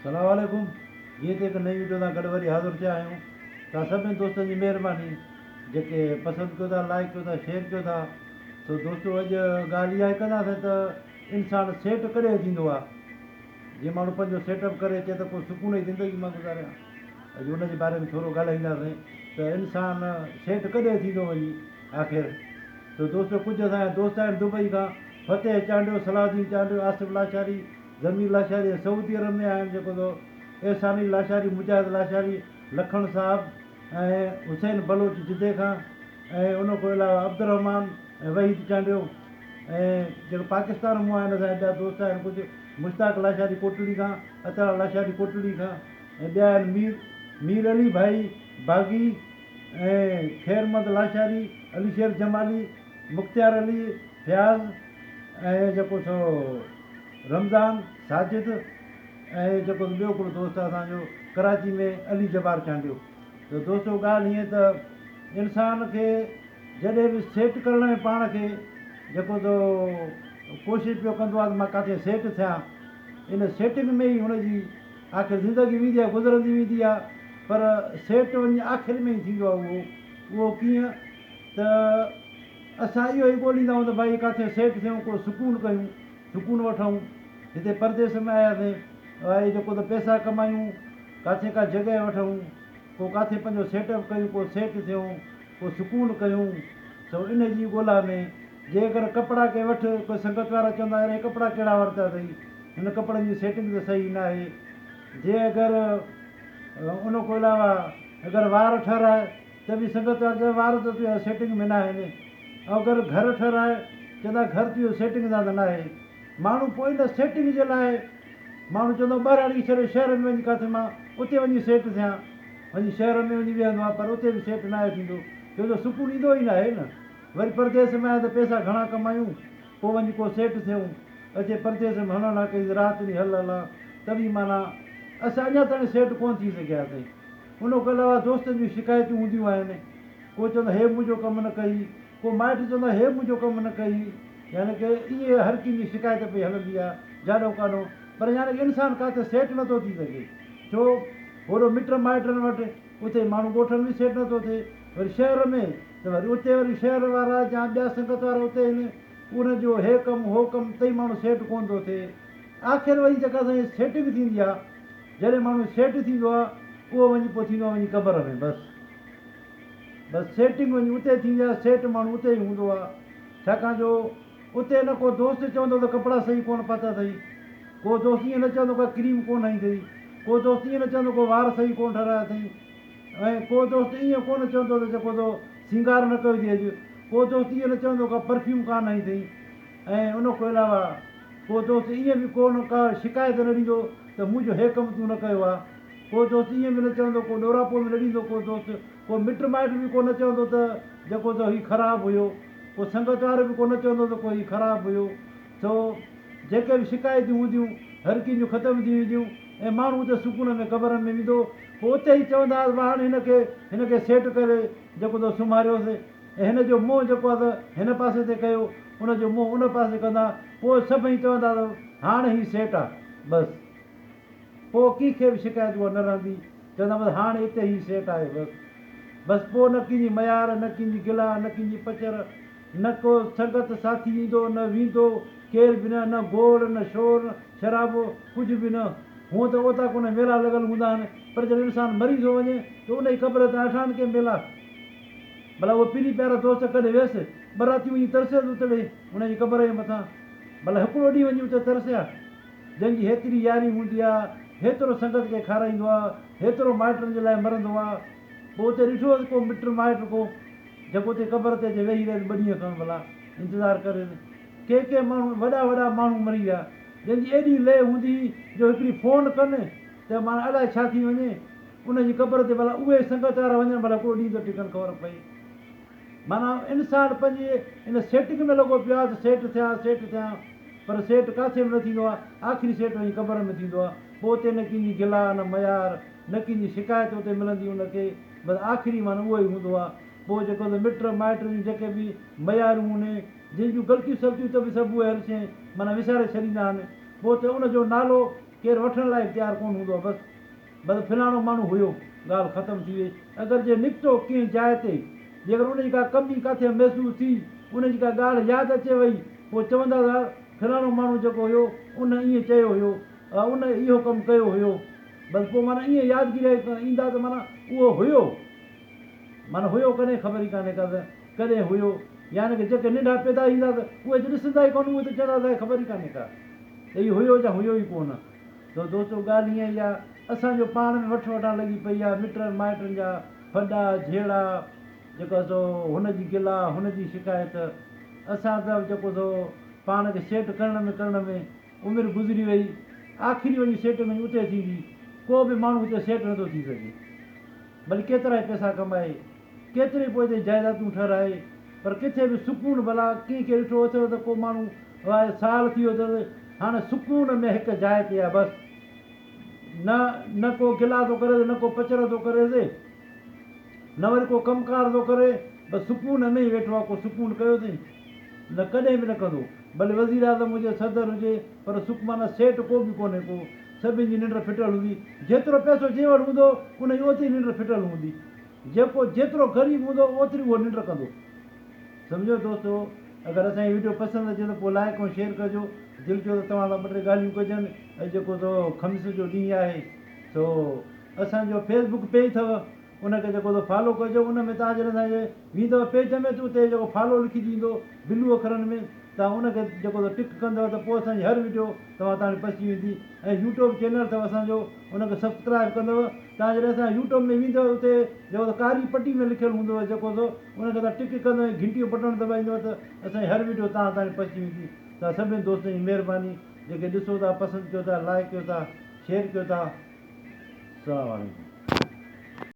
سلام عليڪم جيئن ته هڪ نئين وڊيو سان گڏ وري حاضر ٿيا آهيون توهان سڀني دوستن جي مهرباني جيڪي پسند ڪيو ٿا لائڪ ڪيو ٿا شيئر ڪيو ٿا سو دوستو اڄ ڳالهه اها ڪنداسين ته انسان سيٽ ڪڏهن ٿيندو آهي جي ماڻهو پنهنجو سيٽ اپ ڪري چئي ته ڪو سڪون جي زندگي مان گذاريان اڄ ان جي باري ۾ ٿورو ڳالهائينداسين ته انسان سيٽ ڪڏهن ٿيندو وڃي آخر سو دوستو ڪجهه اسان جا دوست آهن دبئي کان فتح چانڊيو صلاح الدين چانڊيو آصف لاشاري ضمير لاشاري ۽ سعودي عرب ۾ آهن جيڪو سو احساني لاشاري، مجاهد لاشاري، لکڻ صاحب ۽ حسين بلوچ جدي کان ۽ ان کان علاوه عبدالرحمان ۽ وحيد چانڊيو ۽ جيڪو پاڪستان مون آهن اسان جا ٻيا دوست آهن ڪجهه مشتاق لاشاري ڪوٽڙي کان، عطا لاشاري ڪوٽڙي کان ۽ ٻيا آهن مير مير علي ڀائي باغي ۽ خيرمحمد لاشاري، علي شير جمالي، مختيار علي فياض ۽ جيڪو سو رمضان ساجد ۽ جيڪو ٻيو هڪڙو دوست آهي اسان جو ڪراچي ۾ علي جبار چانڊيو ته دوستو ڳالهه هيئن ته انسان کي جڏهن به سيٽ ڪرڻ ۾ پاڻ کي جيڪو تو ڪوشش پيو ڪندو آهي ته مان ڪاٿي سيٽ ٿيان ان سيٽنگ ۾ ئي هن جي آخر زندگي ويندي آهي گذرندي ويندي آهي پر سيٽ وڃي آخر ۾ ئي ٿيندو آهي اهو اهو ڪيئن ته اسان اهو ئي ڳوليندا آهيون ته ڀائي ڪاٿي سيٽ ٿيون ڪو سڪون ڪيون سڪون وٺون هتي پرديس ۾ آياسين ڀائي جيڪو ته پئسا ڪمايون ڪاٿي ڪا جڳهه وٺون ڪو ڪاٿي پنهنجو سيٽ اپ ڪيون ڪو سيٽ ٿيون ڪو سڪون ڪيون سو ان جي ڳولا ۾ جي اگر ڪپڙا ڪي وٺ ڪو سنگت وارا چوندا يار هي ڪپڙا ڪهڙا ورتا اٿئي هن ڪپڙن جي سيٽنگ ته صحيح ناهي جي اگر ان کان علاوه اگر وار ٺهرائي ته به سنگت وارا چوندا وار ته تنهنجا سيٽنگ ۾ ناهن ۽ اگر گهر ٺهرائي چوندا گهر تنهنجو سيٽنگ سان ته ناهي. ماڻهو پوء ان سيٽنگ جي لاء ماڻهو چوندو ٻهراڙي ڇڏي شهر ۾ وڃي ڪاٿي مان اتي وڃي سيٽ ٿيان وڃي شهر ۾ وڃي ويهندو آهي پر اتي به سيٽ ناهي ٿيندو ڇو جو سڪون ايندو ئي ناهي نه وري پرديس ۾ آيا ته پئسا گهڻا ڪمايون پوء وڃي ڪو سيٽ ٿيون اچي پرديس ۾ هڻ هڻان ڪئي رات ڏينهن هل هلان ته به معنيٰ اسان اڃا تائين سيٽ ڪونه ٿي سگهياسين. ان کان علاوه دوستن جون شڪايتون هونديون آهن. ڪو چوندو هي منهنجو ڪم نه ڪئي، ڪو مائٽ چوندا هي منهنجو ڪم نه ڪئي، يعني ڪه ائين هر ڪنهن جي شڪايت پئي هلندي آهي جاڏو ڪاڏو پر يعني ڪه انسان ڪاٿي سيٽ نه ٿو ٿي سگهي ڇو هوڏو مٽ مائٽن وٽ اتي ماڻهو ڳوٺن ۾ سيٽ نه ٿو ٿئي وري شهر ۾ ته وري اتي وري شهر وارا يا ٻيا سنگت وارا اتي آهن ان جو هي ڪم هو ڪم تئي ماڻهو سيٽ ڪونه ٿو ٿئي آخر وري جيڪا سائين سيٽنگ ٿيندي آهي جڏهن ماڻهو سيٽ ٿيندو آ اهو وڃي پوء ٿيندو آ وڃي قبر ۾ بس بس سيٽنگ وڃي اتي ٿيندي آ سيٽ ماڻهو اتي ئي هوندو آ ڇاڪاڻ جو اتي نه ڪو دوست چوندو ته ڪپڙا صحيح ڪونه پاتا اٿئي ڪو دوست ائين نه چوندو ڪا ڪريم ڪونه هنئي اٿئي ڪو دوست ائين نه چوندو ڪو وار صحيح ڪونه ٺهرايا اٿئي ۽ ڪو دوست ائين ڪونه چوندو ته جيڪو تو سينگار نه ڪيو اٿئي اڄ ڪو دوست ائين نه چوندو ڪا پرفيوم ڪانه هنئي اٿئي ۽ ان کان علاوه ڪو دوست ائين به ڪو نه ڪا شڪايت نه ڏيندو ته منهنجو هي ڪم تون نه ڪيو آ. ڪو دوست ائين به نه چوندو، ڪو ڏوراپو به نه ڏيندو ڪو دوست، ڪو مٽ مائٽ به ڪو نه چوندو ته جيڪو ته هي خراب هيو، ڪو سنگت وارو به ڪو نه چوندو ته ڪو هي خراب هيو. سو جيڪي به شڪايتون هونديون هر ڪنهن جون ختم ٿي وينديون ۽ ماڻهو اتي سڪون ۾ قبرن ۾ ويندو. پوء اتي ئي چوندا ته هاڻ هن کي هن کي سيٽ ڪري جيڪو تو سمهاريوسين. ۽ هن جو منهن جيڪو آهي ته هن پاسي تي ڪيو، ان جو منهن ان پاسي ڪندا، پوء سڀئي چوندا ته هاڻ هي سيٽ آ، بس. پوء ڪنهن کي به شڪايت اها نه رهندي، چوندا بس هاڻ اتي هي سيٽ آهي بس. بس پوء نه ڪنهن جي ميار، نه ڪنهن جي گلا، نه ڪنهن جي پچر، نه ڪو سنگت ساٿي ايندو نه ويندو، ڪير به نه، نه گوڙ، نه شور، نه شرابو، ڪجهه به نه. هونء ته اوطاقن ۾ ميلا لڳل هوندا آهن، پر جڏهن انسان مري ٿو وڃي ته ان جي قبر تي آٺان ڪي ميلا. ڀلا اهو پرين پيارا دوست ڪڏهن ويس، ٻه راتيون وڃي ترسيس اتڙي ان جي قبر جي مٿان. ڀلا هڪڙو ڏينهن وڃي اتي ترسيا. جنهن جي هيتري ياري هوندي آ، هيترو سنگت کي کارائيندو آ، هيترو مائٽن جي لاء مرندو آ. پوء اتي ڏٺو هوس ڪو مٽ مائٽ ڪو، جيڪو اتي قبر تي اچي ويهي رهيس ٻه ڏينهن کن ڀلا انتظار ڪريس. ڪي ڪي ماڻهو وڏا وڏا ماڻهو مري ويا، جن جي ايڏي لئه هوندي هئي جو هڪڙي فون ڪن ته معنيٰ الائي ڇا ٿي وڃي. ان جي قبر تي ڀلا اهي سنگت وارا وڃن ڀلا هڪڙو ڏينهن ته ٽڪن خبر پئي. معنيٰ انسان پنهنجي ان سيٽنگ ۾ لڳو پيو آهي ته سيٽ ٿيان سيٽ ٿيان پر سيٽ ڪاٿي به نه ٿيندو آهي آخري سيٽ وڃي قبر ۾ ٿيندو آهي پوء اتي نه ڪنهن جي گلا نه ميار نه ڪنهن جي شڪايت اتي ملندي ان کي بس آخري معنيٰ اهو ئي هوندو آهي پوء جيڪو ته مٽ مائٽ جون جيڪي به ميارون هن جن جون غلطيون سلطيون ته به سڀ اهي هر شيء معنيٰ وساري ڇڏيندا آهن پوء ته ان جو نالو. ڪير وٺڻ لاء به تيار ڪونه هوندو آهي بس بس فلاڻو ماڻهو هيو ڳالهه ختم ٿي وئي اگر جي نڪتو ڪنهن جاء تي جيڪر ان جي ڪا ڪمي ڪاٿي محسوس ٿي ان جي ڪا ڳالهه ياد اچي وئي پوء چوندا ته فلاڻو ماڻهو جيڪو هيو ان ائين چيو هيو ان اهو ڪم ڪيو هيو بس پوء معنيٰ ائين يادگيري ايندا ته معنيٰ اهو هيو معنيٰ هيو ڪڏهن خبر ئي ڪانهي ڪا ته ڪڏهن هيو يعني ڪه جيڪي ننڍا پيدا ٿيندا ته اهي ته ڏسندا ئي ڪونه اهي ته چوندا ته خبر ئي ڪانهي ڪا ته اهو هيو يا هيو ئي ڪونه ته دوستو ڳالهه ائين ئي آهي اسان جو پاڻ ۾ وٺ وٺان لڳي پئي آهي مٽن مائٽن جا ڦڏا جهيڙا جيڪو سو هن جي گلا هن جي شڪايت اسان ته جيڪو سو پاڻ کي سيٽ ڪرڻ ۾ ڪرڻ ۾ عمر گذري وئي، آخري وڃي سيٽ وڃي اتي ٿيندي، ڪو به ماڻهو هتي سيٽ نٿو ٿي سگهي. ڀلي ڪيترائي پئسا ڪمائي، ڪيتري پوء هتي جائدادون ٺهرائي، پر ڪٿي به سڪون ڀلا ڪنهن کي ڏٺو اٿئو ته ڪو ماڻهو آهي سال ٿي ويو اٿس هاڻي سڪون ۾ هڪ جاء تي آهي بس نه نه ڪو گلا ٿو ڪريس نه ڪو پچر ٿو ڪريس نه وري ڪو ڪم ڪار ٿو ڪري بس سڪون ۾ ئي ويٺو آهي ڪو سڪون ڪيو اٿئي. نه ڪڏهن به نه ڪندو. ڀلي وزيراعظم هجي، صدر هجي، پر سک معنيٰ سيٺ ڪو به ڪونهي ڪو. سڀني جي ننڊ ڦٽل هوندي. جيترو پئسو جنهن وٽ هوندو، ان جي اوتري ننڊ ڦٽل هوندي. جيڪو جيترو غريب هوندو، اوتري اهو ننڊ ڪندو. سمجهيو دوستو اگر اسان جي وڊيو پسند اچي ته پوء لائيڪ ۽ شيئر ڪجو. دل چيو ته توهان سان ٻه ٽي ڳالهيون ڪجن. اڄ جيڪو سو خميس جو ڏينهن آهي سو اسان جو فيس بڪ پيج اٿو. ان کي جيڪو سو فالو ڪجو ان ۾ توهان جڏهن اسان جي ويندؤ پيج ۾ ته اتي جيڪو فالو لکجي ايندو بلو اکرن ۾ توهان ان کي جيڪو سو ٽڪ ڪندؤ ته پوء اسان جي هر وڊيو توهان تاڻي پهچي ويندي ۽ يوٽيوب چينل اٿو اسان جو ان کي سبسڪرائب ڪندؤ توهان جڏهن اسان يوٽيوب ۾ ويندؤ اتي جيڪو سو ڪاري پٽي ۾ لکيل هوندو جيڪو سو ان کي توهان ٽڪ ڪندؤ ۽ گهنٽي جو بٽڻ دٻائيندؤ ته اسان جي هر وڊيو توهان تاڻي پهچي ويندي توهان سڀني دوستن جي مهرباني جيڪي ڏسو ٿا پسند ڪيو ٿا لائڪ ڪيو ٿا شيئر ڪيو ٿا السلام عليڪم.